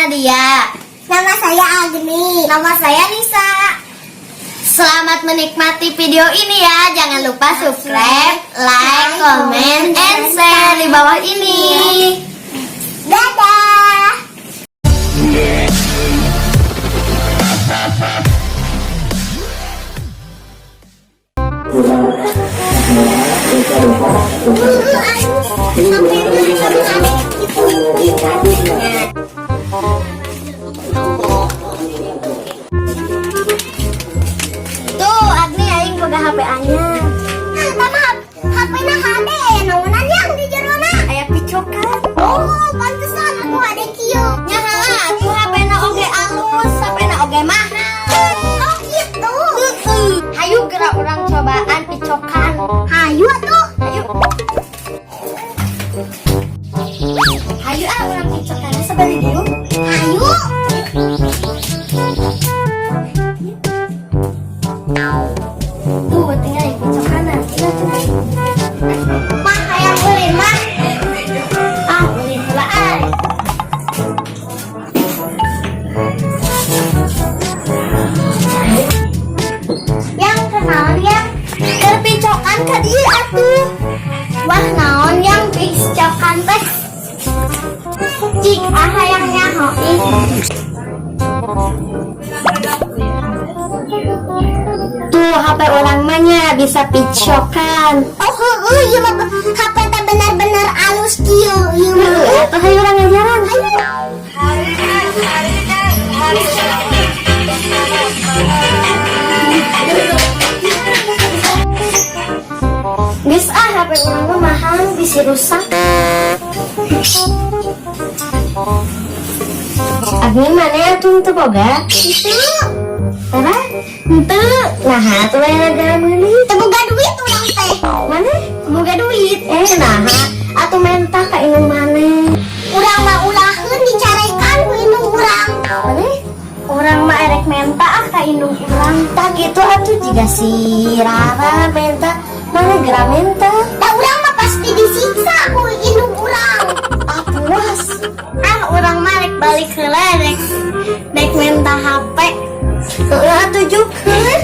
Nadia. Nama saya Agni. Nama saya Nisa. Selamat menikmati video ini ya. Jangan lupa subscribe, like, comment, and share di bawah ini. Dadah. Tuh, Agni, aing boga HP anyar. Nah, HP na HD ya, naonan yang di jerona? Aya picokan. Oh, pantesan aku ada kieu. Nya atuh HP na oge alus, HP na oge mahal. Oh, gitu. Hayu geura urang cobaan picokan. Hayu atuh. Hayu. Hayu ah, urang picokan sabari dieu. Hayu. Tuh, tinggal yang picokan. Tinggal tuh. Mah, hayang ulin mah. Ah, ulin heula ah. Yang kenaon yang? Keur picokan ka dieu atuh. Wah, naon yang picokan teh? Cik, ah, hayang nyaho ih. Tuh, HP urang mah nya bisa picokan. Oh, heueuh, ieu mah HP teh bener-bener alus kieu ieu mah. Heueuh, atuh hayu urang ngajaran. Hayu. Geus ah, HP urang mah mahal, bisa rusak. Agni, mana atuh teu boga? Itu. Tara? Henteu. Nah, atuh lain agak meuli. Teu boga duit urang teh. Mana? Boga duit. Eh, nah, atuh menta ka indung maneh. Urang mah ulaheun dicarekan ku indung urang. Mana? Urang mah erek menta ah ka indung urang. Tah gitu atuh jiga si Rara menta. Mana geura menta? Da urang mah pasti disiksa ku indung urang. Ah, puas. Ah, urang mah rek balik heula, rek rek menta HP. Heeh atuh jukeun.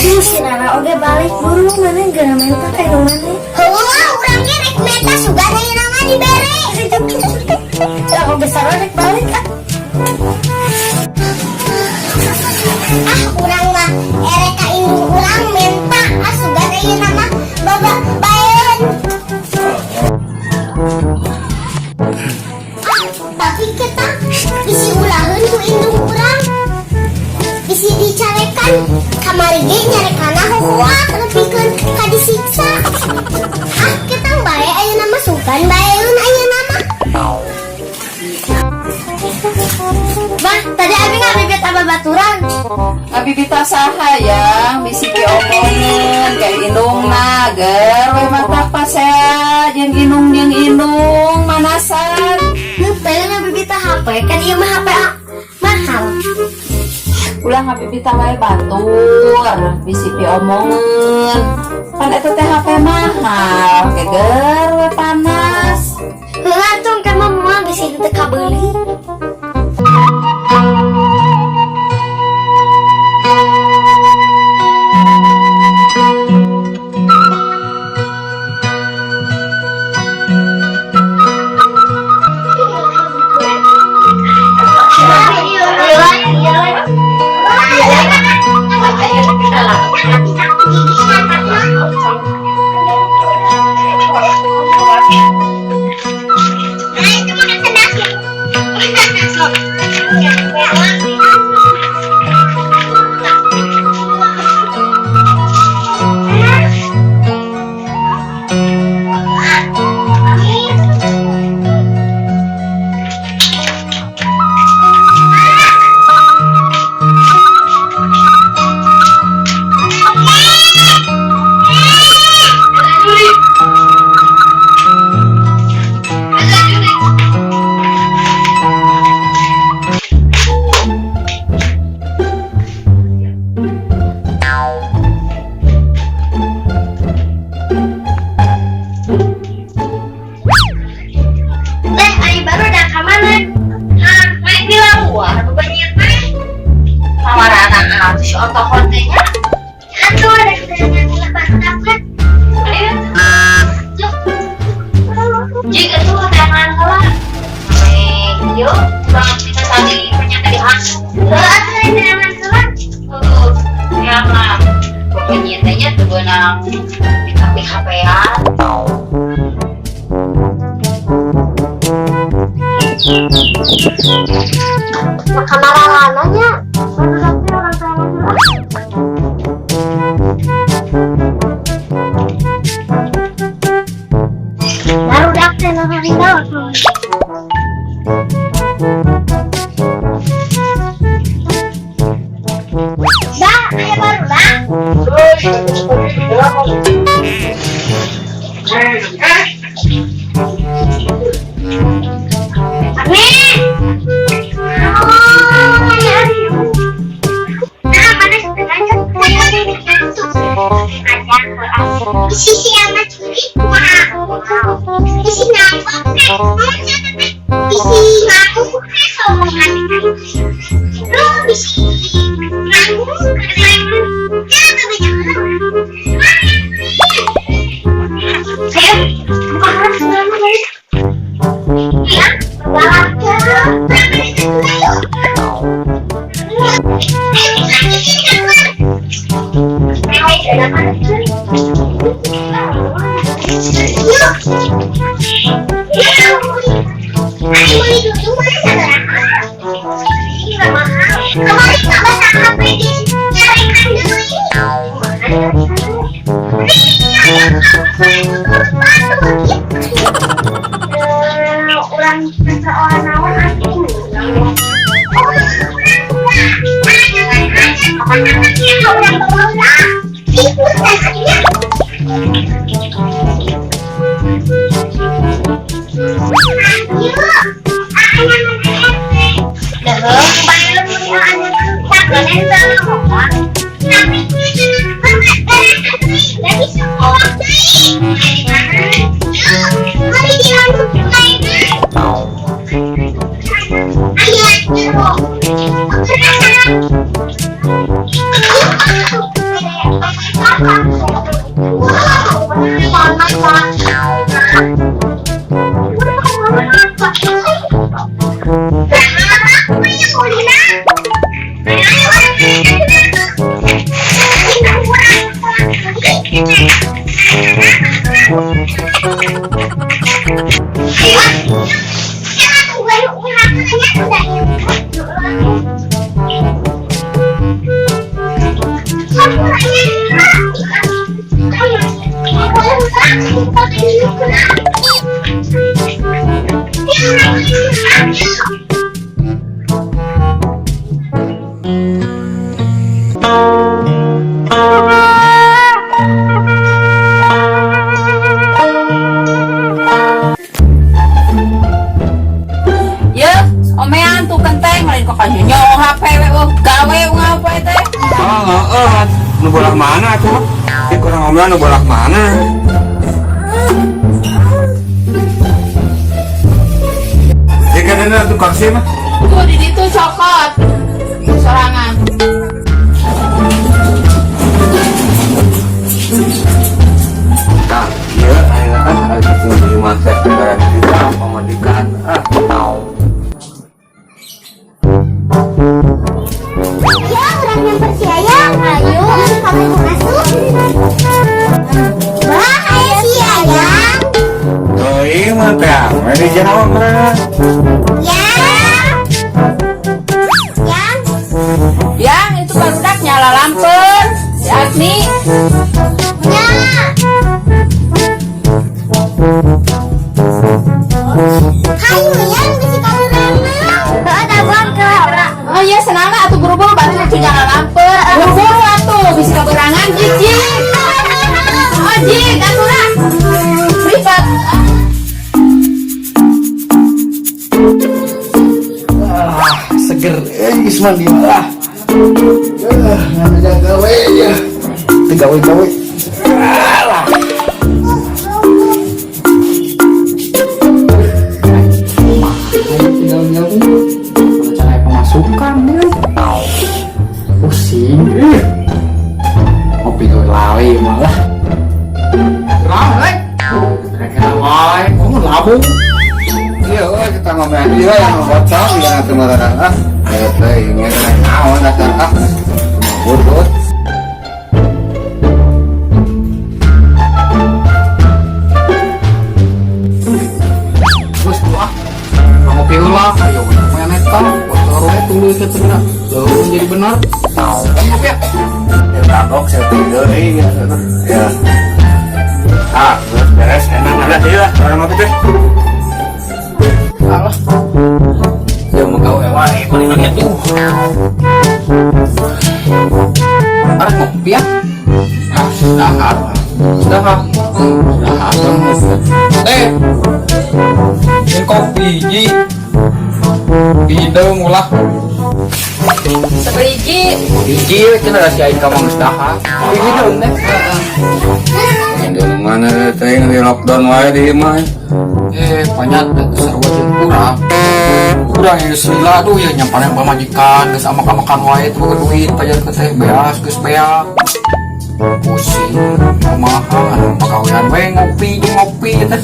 Duh, si Rara oge balik buru. Mana geura menta ka indung maneh? Heueuh ah, urang ge rek menta, sugan ayeuna mah dibere. Lah, oge sarua rek balik ah. Ah, urang mah erek ka indung urang menta. Ah, sugan ayeuna mah baba baeun. Ah, tapi kita bisi ulaheun ku indung urang. Bisi dicarekan, kamari ge nyarekana hohoak nepikeun ka disiksa. Ah, ketang bae ayeuna mah, sugan baeun ayeuna mah. Bah, tadi abi ngabibit apa baturan? Ngabibita saha yang bisi diomongeun ka indungna ger we mata pasea jeung indung manasan. Henteu, ngabibita HP, kan ieu mah HP ah, mahal. Ulah ngabibita wae batur, bisi diomongeun. Pan eta teh HP mahal, geger we panas. Heuh atuh, kan mah moal bisi teu kabeuli. Urang tapi HP-an. Maka marah nya. Baru orang tua. Baru teh nu naon. Dah, aya baru dah. Nih. Oh, ya. Nah, mana setengahnya? Isi siapa curi? Isi ngambek teh. Isi ngamuk teh sombongan. Lu bisi ngamuk jangan banyak. Ayo, buka keras. Ya, balap. Orang seorang naon atuh. Ya, omean tuh kenteng lain kok kanyunya HP we oh gawe ngapa teh? Oh, heeh, nu bolah mana atuh? Ih, kurang omean nu bolah mana? Ya kan ini tuh kursi mah. Tuh di ditu cokot. Sorangan. Tah, ieu ayeuna ah aya di imah teh barang kita pamajikan ah. Ya, orang yang percaya, ayo, kamu masuk. Wah, ayo si Ayang. Teuing mah teh ame di jawab mah. Ya. Yang. Yang itu barudak nyala lampen. Si Agni. Ya. Hayu yang bisi kamu renang. Heeh, ke. Oh iya senang atuh buru-buru bantu cuy nyala lampen. Buru-buru atuh bisi kaberangan jijik. Oh jik atuh lah. Ribet. Ah, seger geus mandi lah. Nggak gawe ya. Teu gawe-gawe. Alah. Tinggal nyawu. Cara pemasukan ya. Pusing. Ngopi gawe lali malah. Lah, kira-kira wae, Oh, labung. Iya, euy, kita ngomean ieu yang bocor ieu atuh meureun ah. Ayo teh ingin naon dasar ah. Butut. Tuluy teh cenah. Leuweung jadi benar. Ngopi ya. Ya kagok saya tidur euy ya. Ah, geus beres enak ada ieu lah orang ngopi teh. Alah. Ya mau gawe wae paling nanya tuh. Arek ngopi ya. Ah, dahar. Dahar. Dahar. Eh. Ini kopi ji. Hidung ulah. Sabiji. Hiji we cenah si aing ka mah geus dahar. Hidung teh. Di mana teh di lockdown wae di imah. Eh, banyak sarua jeung urang. Urang geus lila aduh ya nyamparan pamajikan geus amak-amakan wae teu boga duit pajarkeun teh beas geus beak. Pusing, kumaha anu pagawean we ngopi jeung ngopi teh.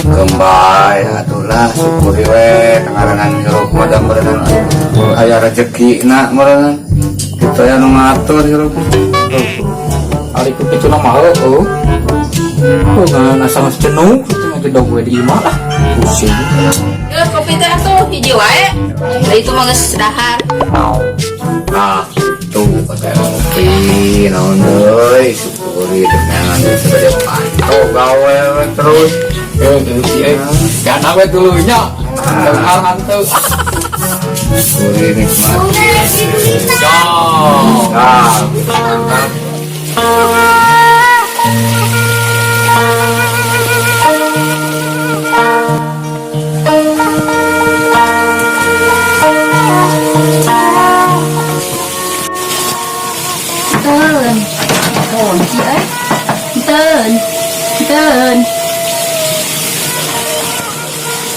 Kembali atulah syukuri we kangaranan hirup mah da meureunnan aya rezekina meureunnan. Kitu aya nu ngatur hirup. Ari ku kitu mah heueuh. Oh, ngan asal geus jenuh kitu ngajedog we di imah lah. Pusing. Ya kopi teh atuh hiji wae. Da itu mah geus dahar. Nah, itu kata ngopi naon deui syukuri dengan sebagai panto gawe we terus. Eh, geus sih eh. Jana we dulu nya. Dahar hanteu. Syukuri nikmati. Ya. Nah, mantap. Teun. Kunci euy. Teun. Teun.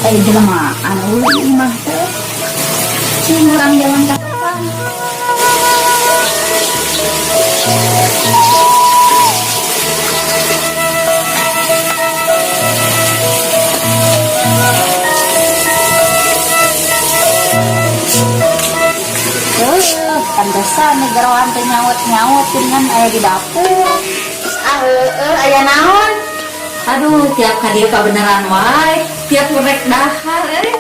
Eh jelema anu imah teh. Cing urang jalan ka tukang. Pantesan nih geroan teh nyaut-nyaut dengan aya di dapur. Ah, heueuh aya naon? Aduh, tiap ka dieu kabeneran wae, tiap rek dahar euy.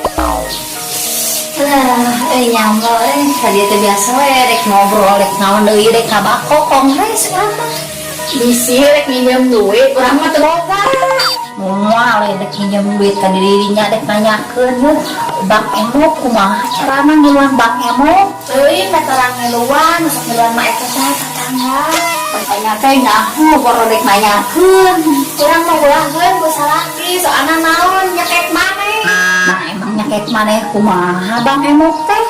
Lah, euy nyambel euy, ka dieu teh biasa we rek ngobrol rek naon deui rek ka bako kongres mah. Bisi rek nginjem duit, urang mah teu boga. Moal we rek nginjem duit ka dirinya rek nanyakeun yeuh, Bank Emok kumaha carana ngiluan Bank Emok? Euy, kata ngiluan, sok ngiluan mah eta teh tetangga. Tanya teh nyaho boro rek nanyakeun. Urang mah ulahkeun ku salaki, soalna naon nyekek maneh. Nah, emang nyakek maneh kumaha Bank Emok teh?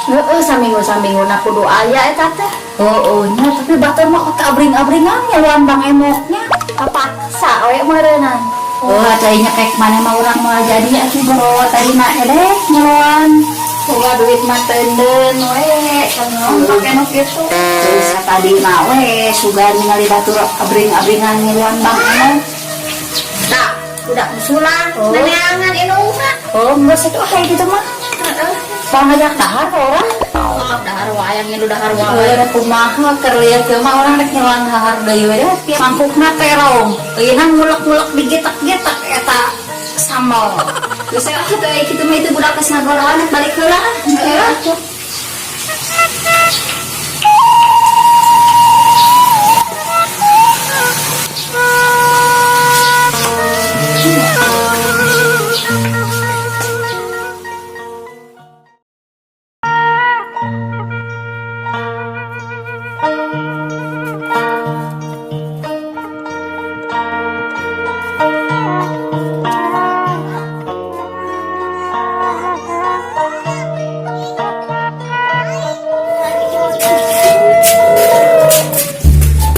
Heeh, saminggu-samingguna kudu aya eta teh. Oh, nya tapi batur mah kok abring-abringan nyaluan Bank Emoknya. Kapaksa we meureunnan. Oh, tadi nyekek maneh mah urang moal jadi atuh boro tadi mah edek nyaluan. Boga duit mah teunden we, kan pake nu kitu. Terus tadi mah we sugan ningali batur abring-abringan ngiluan Bank Emok. Tah, udah musulan, neneangan indungna. Oh, geus atuh aya kitu mah. Heeh. Pang ngajak dahar ka urang. Oh, dahar wae yang ngilu dahar wae. Euy, rek kumaha keur lieur kieu mah urang rek ngiluan dahar deui we deh. Mangkukna terong. Euyna ngulek-ngulek digetak-getak eta sambal. Geus atuh teh kitu mah itu budak geus ngagoloan rek balik heula. Heeh.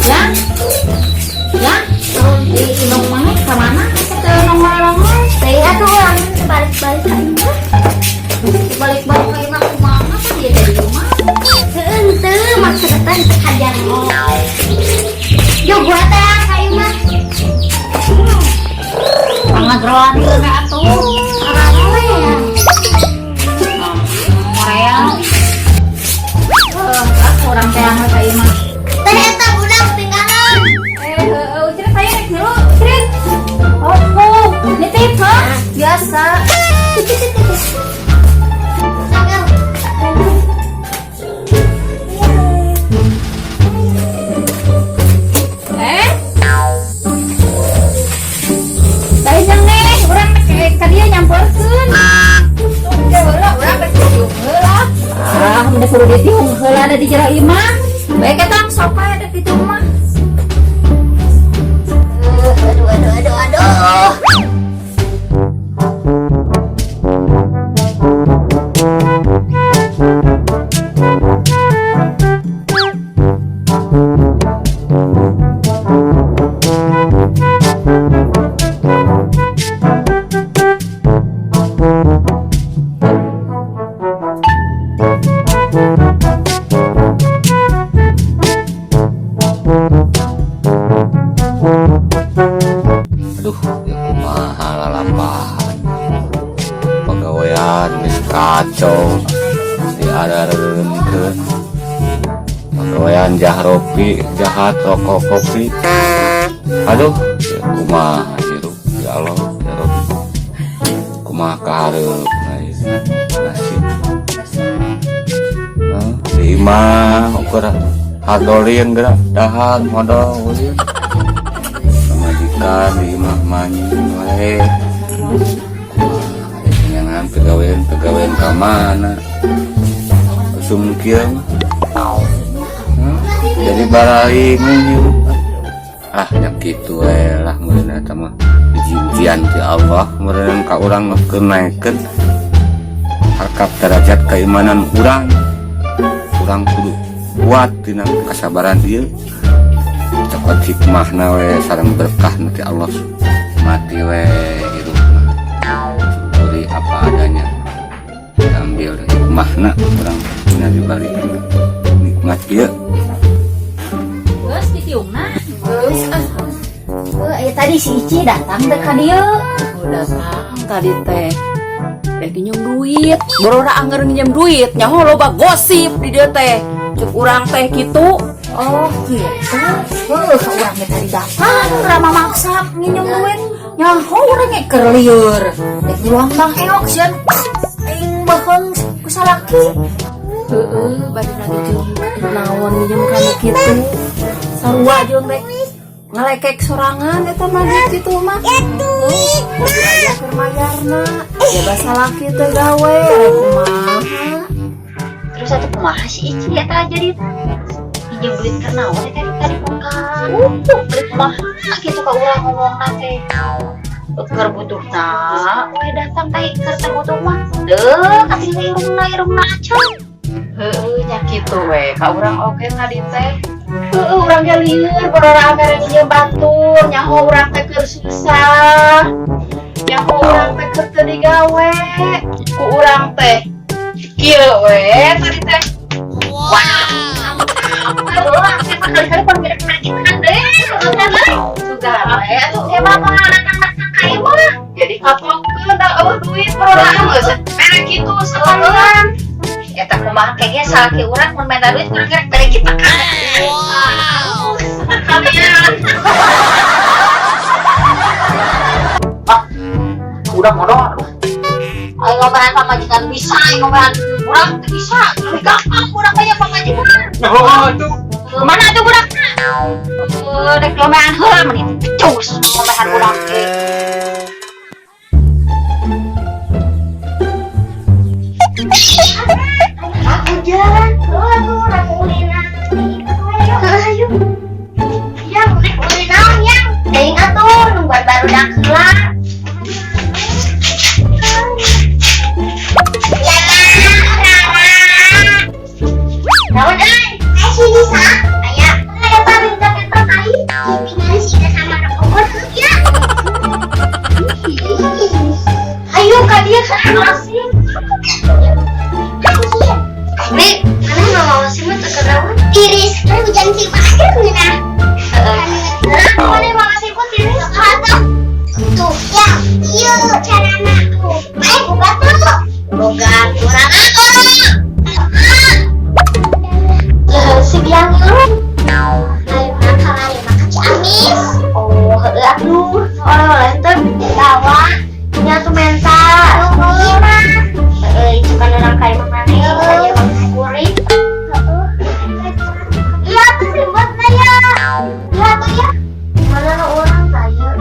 Ya. Ya, di indung maneh ka mana? Teu nongol-nongol. Teuing atuh urang teh balik-balik ka imah. Balik-balik ka imah kumaha kan dia teh di rumah. Heueuh henteu maksudna teh teu kajar. Yo gua teh ka imah. Pangagroan teh atuh. Rame ya. Korea. Eh, urang teh anu ka imah. Teh eta budak tinggalan. Eh, heueuh, Crit aya rek ngilu, Crit. Oh, nitip ha? Biasa. Sagal. Kudu ditiung heula da di jero imah. Bae ketang sok we da ditiung mah. Aduh, aduh, aduh, aduh. Aduh, ya kumaha lalampahan. Pagawean geus kacau. Diareureunkeun. Pagawean jahropi, jahat rokok kopi. Aduh, ya kumaha hirup, ya Allah, ya Rabbi. Kumaha kahareupna ieu nasib. Hah, di imah ukur hardolin geura dahar modal ulin. Pamajikan di imah manyun wae. Kumaha nyangan pegawean-pegawean ka mana? Usum kieu mah. Hah? Jadi baraingung hirup. Ah, nya kitu we lah meureun eta mah. Ujian ti Allah meureun ka urang mah keur naekkeun harkat derajat keimanan urang. Urang kudu kuat dina kasabaran ieu. Cokot hikmahna we sareng berkah ti Allah. Mati we hirup mah. Syukuri apa adanya. Ambil hikmahna urang dina dibalik nikmat ieu. Geus ditiungna. Geus ah. Eh, tadi si Ici datang teh ka dieu. Oh, datang tadi teh rek nginjem duit, borora anger nginjem duit nyaho loba gosip di dieu teh, cek urang teh kitu. Oh, gitu. Heuh, ka urang teh tadi datang rama maksa nginjem duit. Nyaho urang ge keur lieur. Rek ngiluan Bang Eok sieun aing beuheung ku salaki. Heeh, bade lagi jeung naon nginjem kanu kitu, sarua jeung rek ngalekek sorangan eta mah kitu mah. Duit aya keur mayarna ya, basa laki teh gawe, rek kumaha? Terus atuh kumaha si Ici eta jadi minjem duit keur naon teh tadi tadi ka beli kumaha kitu ka urang ngomongna teh. Keur butuhna we datang teh, keur teu butuh mah deuh katingali irungna irungna acan. Heeh, nya kitu we ka urang oge tadi teh. Heeh, urang ge lieur borora mere nginjem batur, nyaho urang teh keur susah. Nyaho urang teh keur teu digawe. Ku urang teh kieu we tadi teh. Wah. Urang teh kali-kali pan mirip majikan deh. Sudah we atuh teh mah datang-datang ka imah. Jadi kapokkeun da eueuh duit, borora geus mere kitu sekalian. Eta kumaha kayaknya salaki urang mun minta duit kurang rek bere kita kan. Wow. Sekalian. Ah, udah modal. Aduh. Ayo ngomean pamajikan bisa, ayo ngomean urang teu bisa. Lebih gampang budak banyak pamajikan. Oh, tuh. Mana tuh budakna? Eh, rek lomean heula meni pecus ngomean budak ge. Hujan. Aduh, urang ulina. Ayo. Yang rek ulin naon yang? Teuing atuh nungguan barudak heula. Ya, Rara. Naon euy? Aya si Nisa. Aya. Ada paminta minta kai. Tinggal si Ida sama rokok ya. Ayo ka dieu ka sih. Nih, mana mah mau simut teu kenaon? Tiris, kan hujan sih aja ngeunah. Heeh. Mana mah simut tiris? Atau tuh ya, ieu carana. Tuh, main buka tuh. Boga urang aku. Si biang lu. Ayo kamari mah ka Ciamis. Oh, heueuh atuh. Oleh-oleh teh bawa nya tuh menta. Iya mah. Heeh, itu kan urang ka imah maneh, aja bang kuring. Iya tuh simbot na ya. Iya tuh ya. Mana nu urang tah ieu?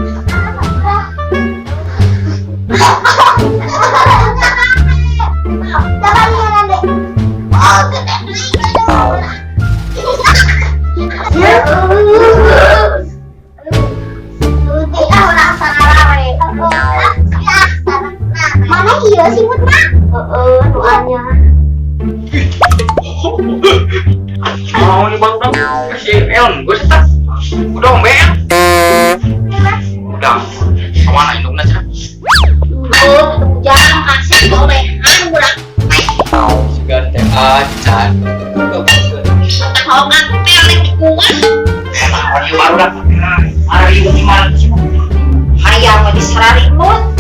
Iya simut mah. Heeh, nu anyar. Mau nih bang dong. Si Eon, gue setak. Udah ombe. Udah. Kemana indungna cenah? Oh, ujang kasih gorengan budak. Sigan teh acan. Hogan teh rek dikuat. Naon ieu baru dah. Ari gimana sih? Hayang mah disararimut.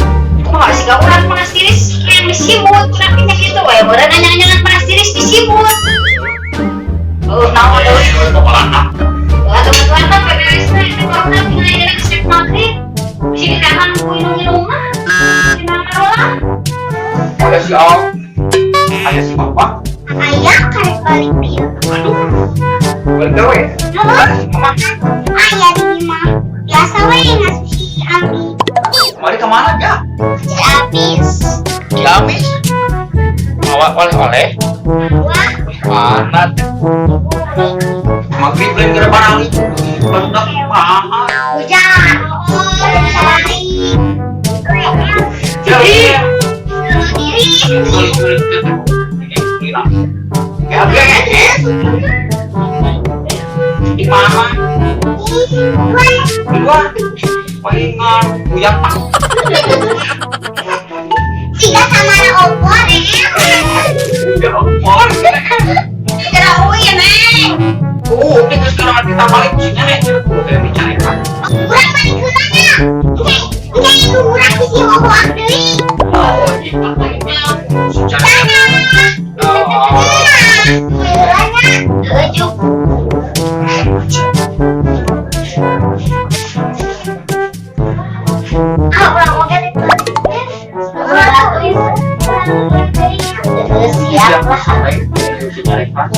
Kumaha siga urang panas tiris yang disimut urang nya kitu we meureun anyang-anyangan panas tiris disimut. Oh, naon deui? Wah, teman-teman mah beberesna eta barudak tinggal ayeuna geus rek magrib. Bisi ditahan ku indung-indung mah. Dina marolah. Ada si Om. Ada si Bapak. Ayah karek balik pieu. Aduh. Balik gawe. Ada si Mama. Ayah di imah. Biasa we ngasuh si Abi. Kemarin kemana ya? Ciamis. Ciamis. Bawa oleh-oleh. Wah, Mana? Maghrib lain gara barang. Barudak mahal. hujan. Oh, balik. Jadi. Diri. Di mana? Di luar. Palingan buyang pak. Siga sama opor ya. Ya opor. Kira euy neng. Oh, ini sekarang kita balik sini nih. Udah dicari kan. Urang balik heula nya. Engke, engke itu urang bisi hohoak deui. Oh, iya. Secara. Dadah. Oh. Heula nya. Heuh, juk. Ah, urang oge teh. Urang deui. Urang deui. Heuh, siap lah. Sampai dicari kan.